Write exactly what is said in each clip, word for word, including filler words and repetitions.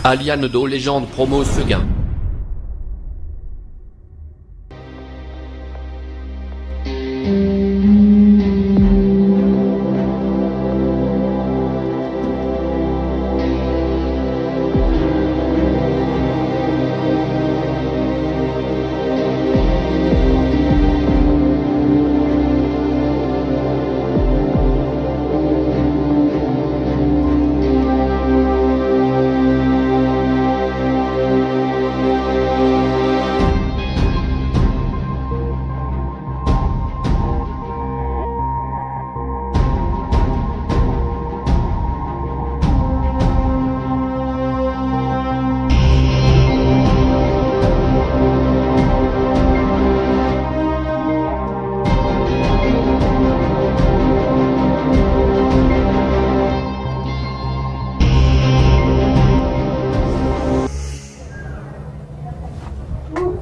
Aliane Dolégeande promo Seguin.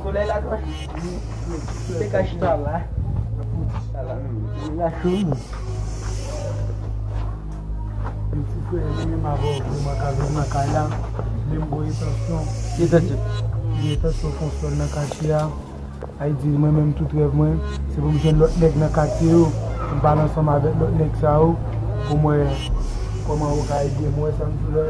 Solèy la twò cho. Se ka chita la. Ala. Li la cho wi. Yon ti frè li menm avè w, vrèman ka viv nan kay la. Menm gon entansyon. Entansyon. Gen entansyon fè yon sòl nan katye a. Ay di, mwen menm tout rèv mwen, se pou m jwenn lòt nèg nan katye yo, pou m pale ansanm avèk lòt nèg sa yo, pou m wè kòman yo ka ede m. Ou wè sa m di w la,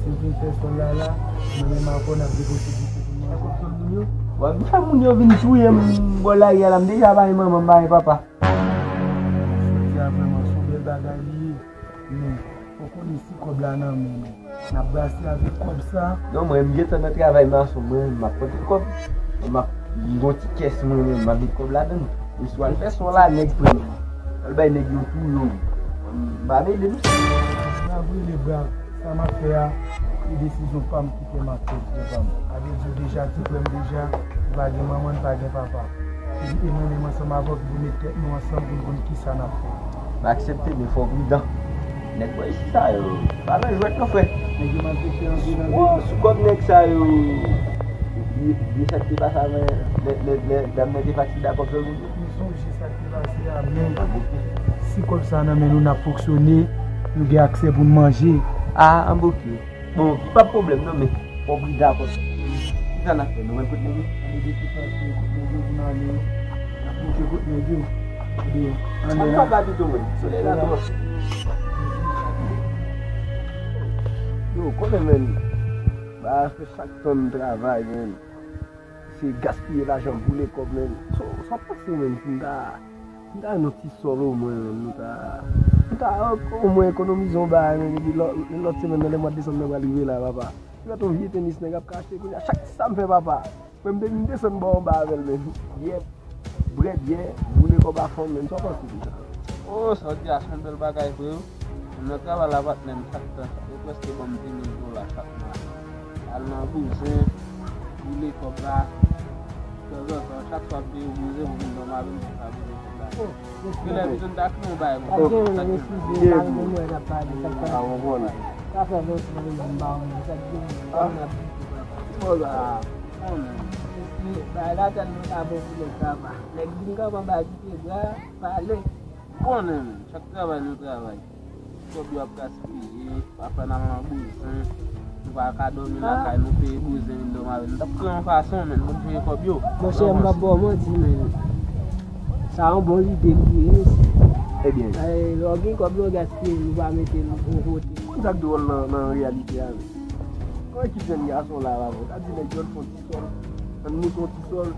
si m fin fè sòl la la, mwen menm avè w n ap gen posiblite pou n manje. Sòl moun yo? W ap fè moun yo vin touye m bò lari a la, m deja bay manman m, bay papa. Jodi a vrèman se yon bèl bagay li ye, men ou konnen si kòb la nan men nou, n ap brase avèk kòb sa. Non, mwen, m gentan nan travay mason, mwen, m ap pote kòb. M ap, m gon ti kès mwen, mwen, m ap met kòb ladan l. M swa al fè sòl la, nèg pran. Al bay nèg yo tou yo. M pa mele m. Brav wi, le brav. Sa m ap fè a, se desizyon pa m ki fè m ap fè l, frè pa m. Sa vle di w deja, ti frè m deja, li pa gen manman, li pa gen papa. E, e mwen menm ansanm avè w ki pou met tèt nou ansanm pou n konn kisa n ap fè. M aksepte, men fò w pridan. Nèg bò isi sa yo, pa nan jwèt non, frè. Nèg yo malfektè anpil, anpil. Wo, sou kòb nèg sa yo. Bliye, bliye sa k te pase avan, lè, lè, lè dam nan te fatige ak kòb sa yo. M sonje sa k te pase a, men si kòb sa nan men nou, n ap fonksyone, nou gen aksè pou n manje. A, anben oke. Bon, pa pwoblèm non, men fò w pridan ankò. Kisa n ap fè? Nou wè kote nèg yo? Ann de tout fason, kote nèg yo pou n ale. N ap montre kote nèg yo. Ann de, ann de. Ann papa pito, men. Solèy la twò. Yo, konnen, men. Ba, fè chak tan n travay, men. Se gaspiye lajan, boule kòb, men. Sa, sa w panse, men, pou n ta M ta renmen yon ti sòl omwen, menm, nou ta, nou ta omwen ekonomize yon bagay, menm, epi lò, lòt semèn nan, lè mwa desanm nan pral rive la, papa. Li mèt yon vye tenis nèg ap ka achte kounye a, chak sa m fè, papa. Mwen, m te vin desann bò anba avè l, menm. Byè, bwè byè, boule kòb a fon, menm, sa w panse de sa? O, sa w di a, se yon bèl bagay, vre wi. Nan travay la, patnè m, chak tan, yo prèske ban m de mil dola chak mwa. Al nan bouzen, boule kòb la. Tanzantan, chak fwa m te oblige pou vin nan mari m, pou m ka boule kòb la. Genlè m jwenn ta kri yon bagay, bon. Sa gen yon refize, pa gen mwen n ap pale, sa k pase? Sa fè lontan m pa wè nou, sa k gen yon bagay n ap di tou, papa. Bon, la, konnen. Mesye, bagay la tèlman ta bon pou nèg kaba. Nèg vin kanpe anba kite bra, pale. Konnen, men, chak travay nou travay. Kòb yo ap gaspiye, pafwa n al nan bouzen, nou pa ka dòmi lakay nou, peye bouzen, vin dòmi avè nou. N t ap kreye yon fason, men, pou n jere kòb yo. Monchè, m p ap ba w manti, men. Sa yon bon lide l ye, mesye. Ebyen. Eh, lè w gen kòb yo gaspiye, nou pa mete l yon kote. Konn sa k dwòl nan, nan reyalite a, men. Gon ekip jèn gason la, la, bon. Sa di nèg yo fon Sòl. Ann moute yon ti sòl.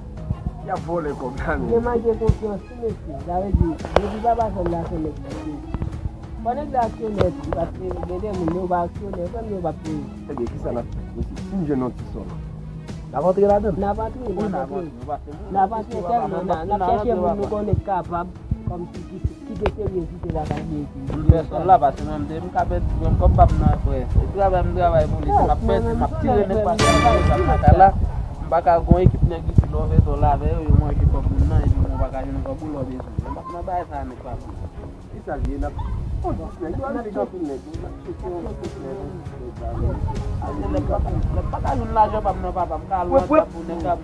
Y ap vòlè kòb la, men. Gen manke konfyans tou, mesye. Sa vle di, depi papa sòl la se nèg ki te. Fò nèg la aksyonè tou, paske gen de moun, yo pa aksyonè, kòm yo p ap peye. Ebyen, kisa n ap fè, mesye? Si n jwenn yon ti sòl, n ap antre ladan l? N ap antre, n ap antre. N ap antre tèlman, n ap, n ap chèche moun nou konnen k kapab. Kòmsi ki, ki gen seryezite la ka gen epi. M fè sòl la, paske mwen, m te, m ka pèdi, mwen, kòb pa m nan, frè. Se travay m travay pou li, si m ap pèdi, m ap tire nèg pa sou sa m lakay la. M pa ka gon ekip nèg isi lè w fè sòl la avè yo, yo manje kòb moun nan, epi mwen, w pa ka jwenn kòb ou lè w bezwen. Mwen p ap nan bagay sa a, nèg pa pou. Kisa l ye? N ap, bon, nèg yo annik anpil nèg, n ap chèche yon ekip nèg, nèg pa pou. Nèg pa ka jwenn lajan pa m nan, papa, m ka al WhatsApp pou nèg la.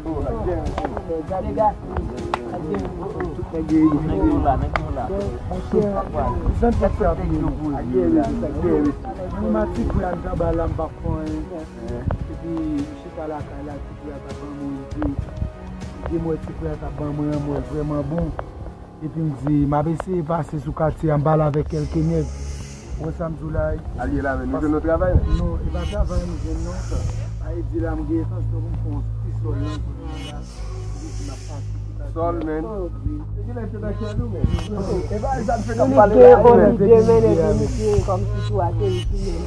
Gade, gade. Nèg yo la, nèg yo la. Mwen mati frè a m ta ba la m pa konn. Epi m chita lakay la, ti frè a t ap ban mwen ide. Ide m wè ti frè a t ap ban mwen an, m wè l vrèman bon. Epi m di, m ap eseye pase sou katye a, m pale avèk kèlke nèg. Ou wè sa m di w la? Al ye la, men nou jwenn yon travay, men. Non, e pa travay nou jwenn, non. Sa vle di la, m gen entansyon pou m fè yon ti sòl nan kote m la. M di, m ap pase sou katye a. Sòl, men. Wi. E gen lè tèt ak kè nou, men. E pa sa m fè n ap pale la, men. Ou gen yon ide, men, epi misye kòmsi tou ateri sou men.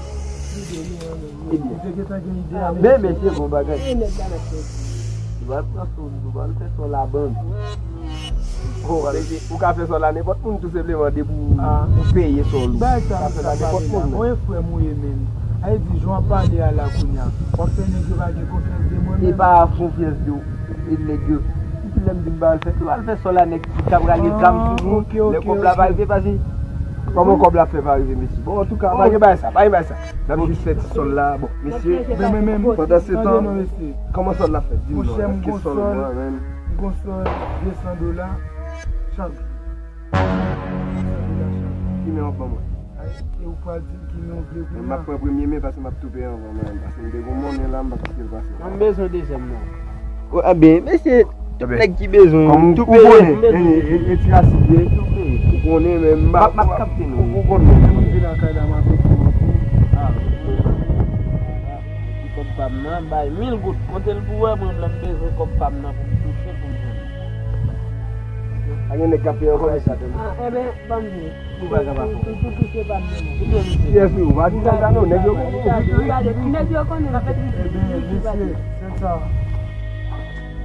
Ebyen. Ou te gentan gen ide a, men mesye, gon bagay. Ou pral pran sòl, ou pral fè sòl a bandi. Ou ka fè sòl a nenpòt moun, tou senpleman, depi ou, ou peye sòl ou. Ou ka fè l a nenpòt moun. Mwen frè m ou ye, men. A vle di, jan w ap pale a la kounye a, w ap fè nèg yo pa gen konfyans de mwen menm. E pa konfyans de w, e nèg yo. Depi lè m di m pral fè, m pral fè sòl a nèg ki ta pral gen zam sou nou, lè kòb la pa rive, pase kòman kòb la fè pa rive, mesye? Bon, antouka, pa gen bagay sa, pa gen bagay sa. N ap jis fè ti sòl la. Bon, mesye, men, men, pandan se tan, kòman sòl la fèt? Di m non, èske sòl mwen menm? M gon sòl de san dola chak jou. De san dola chak jou. Ki men w ap ban mwen? Ay, e ou pral di m ki men w vle kounye a? M ap pran premye men, paske m ap tou peye anvan mwen menm, paske m te gon monnen la, m p ap kite l pase. Mwen bezwen dezyèm men. Ebyen, mesye, tout nèg ki bezwen, m tou peye. Ou konnen, e, e, e ti rasid ye. Ou konnen, men m pa, m ap kapte nou. Ou konnen. Mwen vin lakay la, m ap ekri w. Ah, ti kòb pa m nan, bay mil goud. Kote l pou wè, mwen, lè m bezwen kòb pa m nan pou m touche, pou m jwenn. Pa gen nèg k ap peye ankò, mesye, tann. Ah, enben, ban m di. Pou bagay pa fò. Pou, pou, pou touche pa m nan. Yes, wi, ou pa di sa, non, nèg yo konnen. Gade, nèg yo konnen, sa fè tout. Ebyen, mesye, se sa.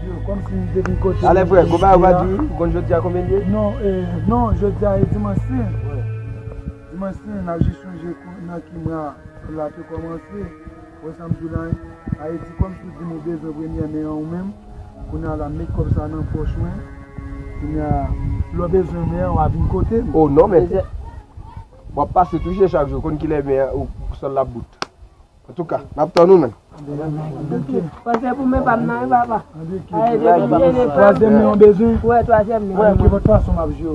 Yo, kòmsi m te vin kote. Alè, frè, gon bagay ou pa di, ou konn jodi a konbyen l ye? Non, eh, non, jodi a e dimanch sen. Dimanch sen, n ap jis chonje kou-, nan ki mwa sòl la te kòmanse. Ou wè sa m di w la, a vle di kòmsi w di m ou bezwen premyè men an ou menm. Kounye a la, m met kòb sa nan pòch mwen. Kounye a, lè w bezwen men an, w a vin kote m. Oh non, men w ap pase touche chak jou, konn kilè men an ou sòl la ap bout. Antouka, n ap tann ou, men. Panse pou men pa m nan, wi, papa. Twazèm men an bezwen? Wè, twazyèm men. Wè, ki lòt fason m ap jwe w.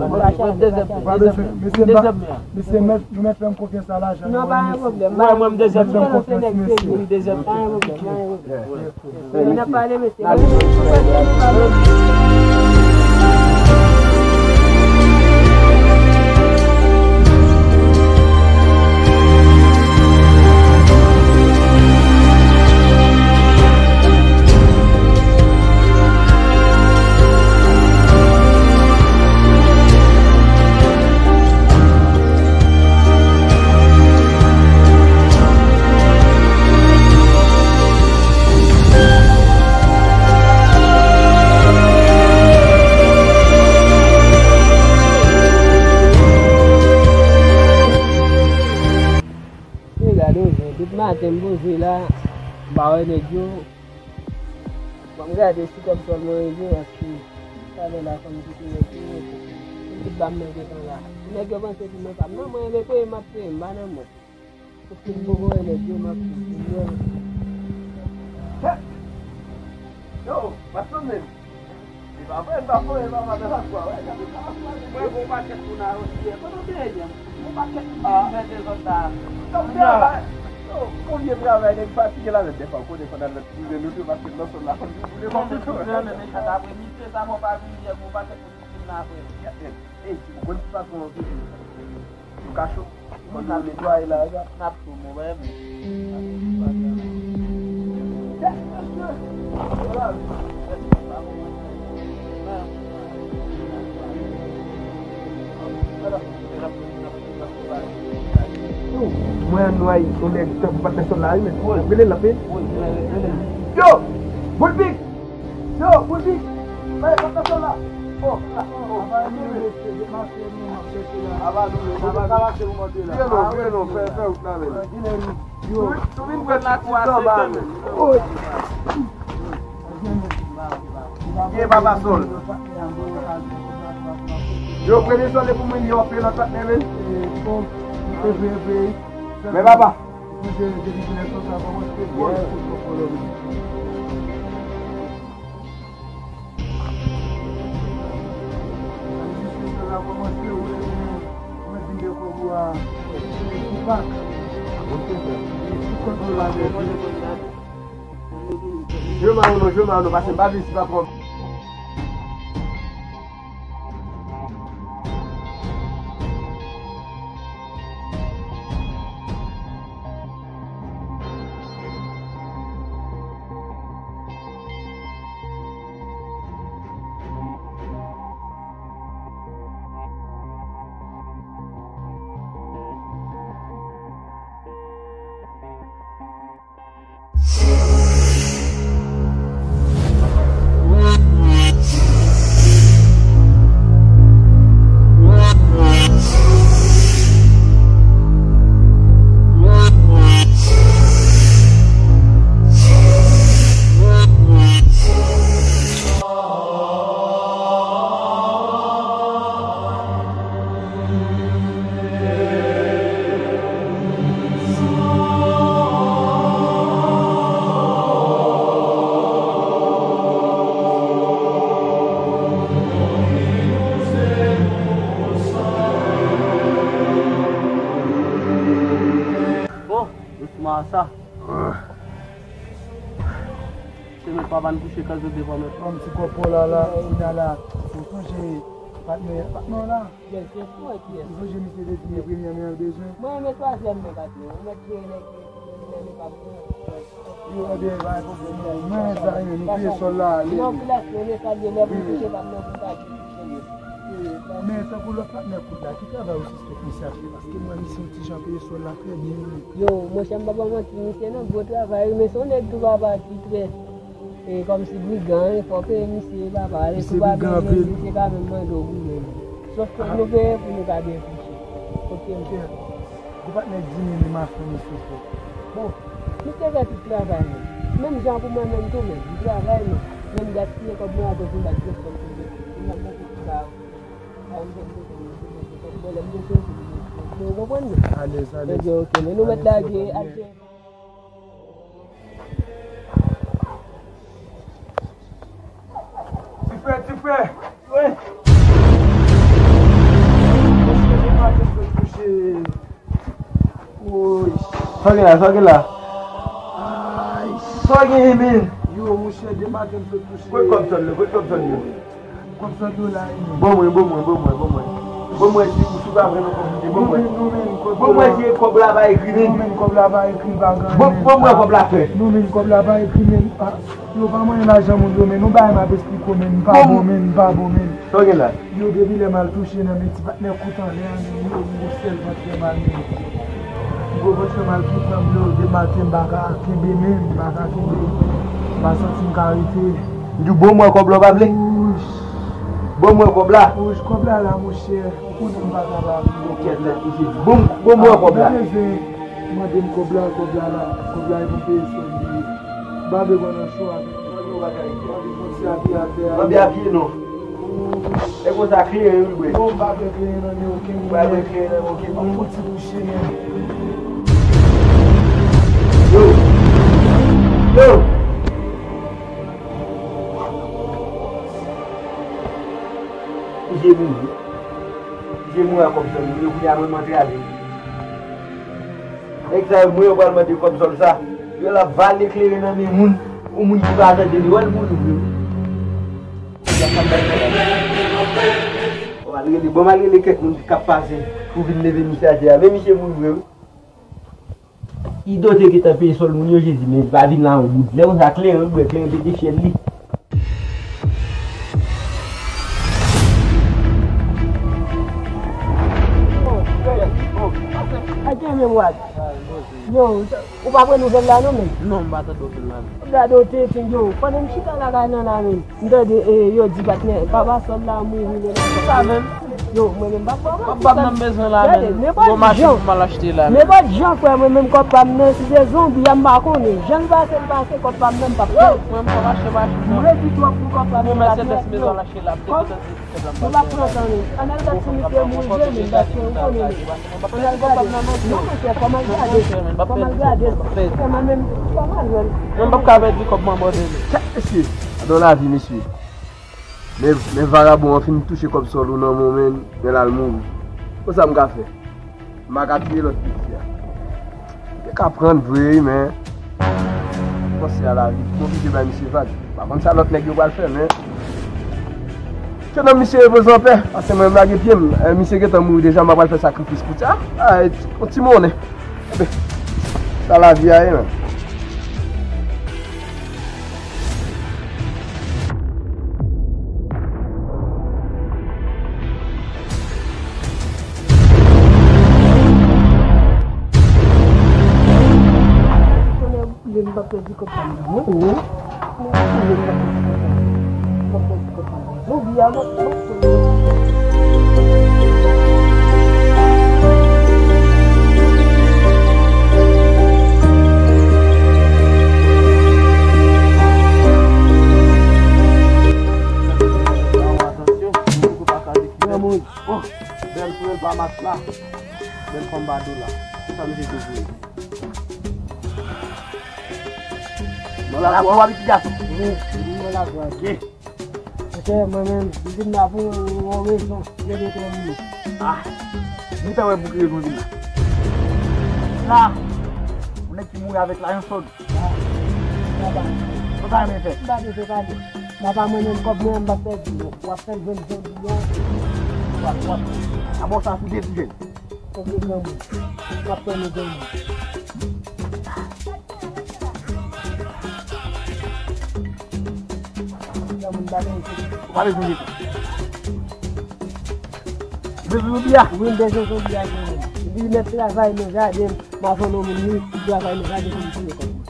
Dezyèm men. Pa bezwen, mesye, m pa, mesye, mèt, nou mèt fè m konfyans a lajan. Non, pa gen pwoblèm. Wè, mwen, m dezyèm men. Mwen, se nèg serye. M dezyèm men. Pa gen pwoblèm, pa gen pwoblèm. N ap pale, mesye. Gade w, depi maten m poze la, m pa wè nèg yo. Ban m gade si kòb sòl mwen rive, paske talè la fò m kite nèg yo. Tout ba m nan gentan la. Si nèg yo panse pou mwen pa m nan, mwen renmen peye, m ap peye, m pa nan mòd. Paske m poko wè nèg yo, m ap di, yo, patwon men. E pa vre, m pa fò, e pa mal nan lafwa, wè, gade sa. Mwen, gon pakèt moun a yo, kote w te ye yè? Gon pakèt moun vin fè dezòd la. Yo, travay. Yo, konbyen travay nèg fatige la, men dèfwa, ou konnen fò n al lòt prive nou tou, paske nan sòl la, fò n vin boule kòb nou tou. Mechan apre misye, sa fò pa vin yè, gon pakèt moun ki vin la apre. Ey, ou konn ti patwon an toujou. Ou ka cho. Konn yo netwaye la, gad. N ap cho, mon bèm. Yo, mwen ann wè yon nèg tankou patnè sòl la, wi, men. Rele l, la, pe. Yo! Boul pik! Yo, boul pik! Bay, patnè sòl la! Oh, oh, oh. Aba nou, aba nou, aba nou. Vire non, vire non, fè, fè wout la, men. Yo, nou vin pran ti zanba, men. Ye papa sòl. Yo, premye sòl e pou mwen, yo, fè lòt patnè, men. Men papa. Jwe ma ou non, jwe ma ou non, paske m pa vin si pa pran. Bon, dousman sa. Se mèt pa ban kouche kaz yo devan mèt. Kòm ti kòpò la la, kounya la, ou sonje patnè, patnè w la? Yes, yes, mwen ki yes. Ou sonje misye te di men premyè men an bezwen? Mwen men twazyèm men patnè. Ou mèt jere nèg yo, men li pa bezwen. Yo, ebyen, pa gen pwoblèm. Mwen, sa, nou peye sòl la, ale. Non, plas, men sa, lè pou touche, pa nan kontak. Men tankou lòt patnè kout la, ki travay ou sispèk misye ap fè? Paske m wè misye yon ti jan peye sòl la trè byen, wi. Yo, monchè, m pa ba w manti, misye nan gwo travay, wi, men se yon nèg tou papa ki trè, e, kòmsi brigan, wi, fò peye misye papa, ale tou pa byen, men misye ka menm mande w pou menm. Sòf ke nou peye pou nou ka byen kouche. Ok, monchè. Gwo patnè di men li mason misye fè. Bon, misye fè tout travay, wi. Menm jan pou mwen menm tou, men, m travay, men, men m gaspiye kòb mwen atò pou m bat gwo sòl pou mwen. Pou m ap monte pou sa. Alèz, alèz. Ebyen, ok, men nou mèt lage, al jere. Ti frè, ti frè. Wi. Mesye, se pa kesyon touche. Woy. Sa w gen la, sa w gen la? Ay. Sa w gen, men? Yo, monchè, depi maten m sot touche. Kote kòb sòl yo? Kote kòb sòl yo? Kòb sòl yo la, wi. Ban mwen, ban mwen, ban mwen, ban mwen. Ban mwen, si, si w pa vrèman konfite, ban mwen. Nou menm, nou menm, kòb la. Ban mwen, si kòb la pa ekri, men. Nou menm, kòb la pa ekri, pa gen anyen. Ban mwen kòb la, frè. Nou menm, kòb la pa ekri, men. Yo pa manyen lajan moun yo, men. Nou bay m ap esplike w, men. M pa bon, men, m pa bon, men. Sa w gen la? Yo, depi lè m al touche nan men ti patnè kout anlè an, men yo, m gon sèl vant fè mal, men. M gon vant fè mal ki pran m, yo, depi maten m pa ka kenbe, men, m pa ka kenbe. M pa santi m ka rete. M di w, ban mwen kòb la, w pa vle? Wouch. Ban mwen kòb la. Wouch, kòb la la, monchè. Ou konnen m pa kapab. Ou kèt nèt, ou se di, ban m, ban mwen kòb la. Ou bezwen mande m kòb la, kòb la la. Kòb la e pou m peye sòl li ye. M pa vle pran nan cho avèk. Mande yon bagay. Mande yon ti api atè a. Mande api non. E konsa kleren wi, bwè. Non, m pa pran kleren nan men okenn moun. M pa pran kleren nan men okenn moun. M ap fouti kouche, men. Yo. Yo. Misye mouri. Misye mouri ak kòb sòl. Yo kounye a mwen m antre ale. Nèg sa yo, mwen yo pral mande kòb sòl sa. Yo l ap vale kleren nan men moun. Yon moun ki pa tande li, wè l mouri vre wi. Bon, m al rele, bon, m al rele kèk moun k ap pase pou vin leve misye atè a. Men misye mouri vre wi. Ido te gentan peye sòl moun yo, Jezi, men pa vin la yon bout. Lè konsa kleren, bwè kleren pete fyèl li. Ak gen menm wad. Yo, ou pa pran nouvèl la non, men. Non, m pa tande okenn la non. Gade w te fin, yo, pandan m chita lakay nan la, men. M tande, e, yo di patnè, papa sòl la mouri, men. Sa menm? Yo, mwen menm m p ap ba w manti. Pap ba m nan bezwen la, men. Gade, nenpòt jan. Gon machin pou m al achte la, men. Nenpòt jan, frè, mwen menm kòb pa m nan, si se zonbi a, m pa konnen. Jan l pase, l pase, kòb pa m nan, m p ap pran. Mwen m p ap achte machin nan. M redi twòp pou kòb pa m nan, patnè. Mwen mèsedes mezon l achte la, m te kontan se ti kòb la m pral pran. Mwen p ap pran tan, men. Ann al gad si misye mouri vre, men, paske ou konnen, men. Ann al gade. Non, monchè, fò m al gade. Fò m al gade. Frè mwen menm, fò m al wè l. Mwen p ap ka pèdi kòb mwen abòne, men. Tchak, mesye. Adan lavi, mesye. Men, men vagabon an fin touche kòb sòl ou nan men w, men, men l al mouri. Konsa m ka fè? M pa ka touye lòt piti a. Te ka pran vre wi, men. M Panse a lavi, m oblije bay misye vag. Pa konn sa lòt nèg yo pral fè, men. Ke nanm misye repoze anpè, paske mwen m lage pye m. Eh, misye gentan mouri deja, m pral fè sakrifis pou sa. Ah, eh, ti, yon ti monnen. Enben, sa lavi a ye, men. Tonnè boule, m p ap pèdi kòb pa m nan, non. Tonnè boule, m p ap pèdi kòb pa m. M p ap pèdi kòb pa m nan. Zonbi a, m ap, m ap Granmoun. Oh, bèl frè pa match la. Bèl fanm badou la. Kisa misye te voye? Nan lakou a w abite gason? Wi, wi, nan lakou a. Ok. Monchè, mwen menm, m vin la pou yon rezon byen detèmine. Ah, nou te wè pou ki rezon w vin la. La, yon nèg ki mouri avèk lajan sòd. Ah, papa. Sa w ta renmen fè? M pa bezwen pale. Papa, mwen menm, kòb mwen, m p ap pèdi, non. W ap fè l jwenn jodi a. W ap, w ap. Abò sa sou de ti jèn. Ok, granmoun. M ap tann ou, granmoun. Granmoun, pa bezwen. Ou pa bezwen jete. Ou bezwen zonbi a? Wi, m bezwen zonbi a, granmoun. Li mèt travay nan jaden m. M a fè yon moun li travay nan jaden pou li touye kòb mwen.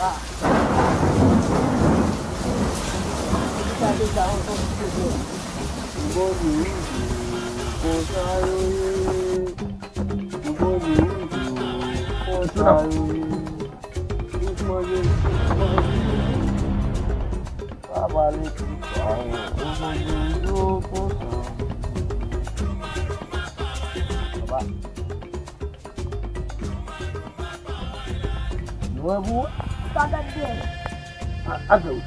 Ah. Sa deja yon zonbi ke jwenn. Bon, wi, konsa yo ye. Bon, wi, konsa yo ye. Tout manje, tout manje. Sa pale tout sa, yo manje yo konsa. Papa. Nou wè pou ou? Pa gad dèyè. A, a fè ou.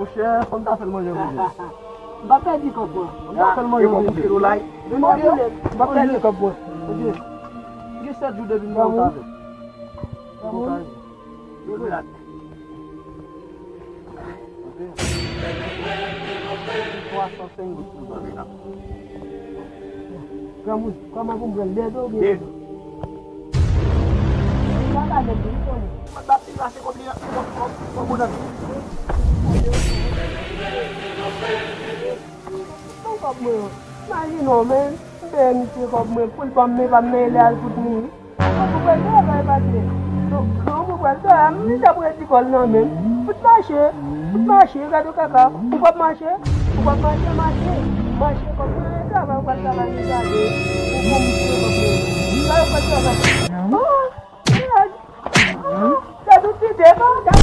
Monchè, fò m ta fè l manje pou ou. M pa pèdi kòb mwen. Fò m ta fè l manje pou ou. M pa pèdi kòb mwen. Gen sèt jou depi m nan avèk. Yo, yo, yo. Twa san senk goud pou zanmi la. Granmoun, kòman pou m pran l? De do byen? De do. Sa pa de do, wi, konnen. Mwen t ap deplase kòb li, kòb, kòb, kòb ou nan. Pran kòb mwen an. Imajine w, men. M peye misye kòb mwen pou l ban m, men ban m nan lè al fout mouri. Mwen pou pral travay pase. Non, non, mwen pral travay. M deja pran ti kòl nan men m. Fout mache. Fout mache, gade kaka. Ou p ap mache? Ou p ap mache, mache. Mache kòm mwen travay, ou pral travay, men gade. Ou bon misye kòm mwen. Gade ou pral travay. Oh, gad. Oh, gad ou ti de, gad.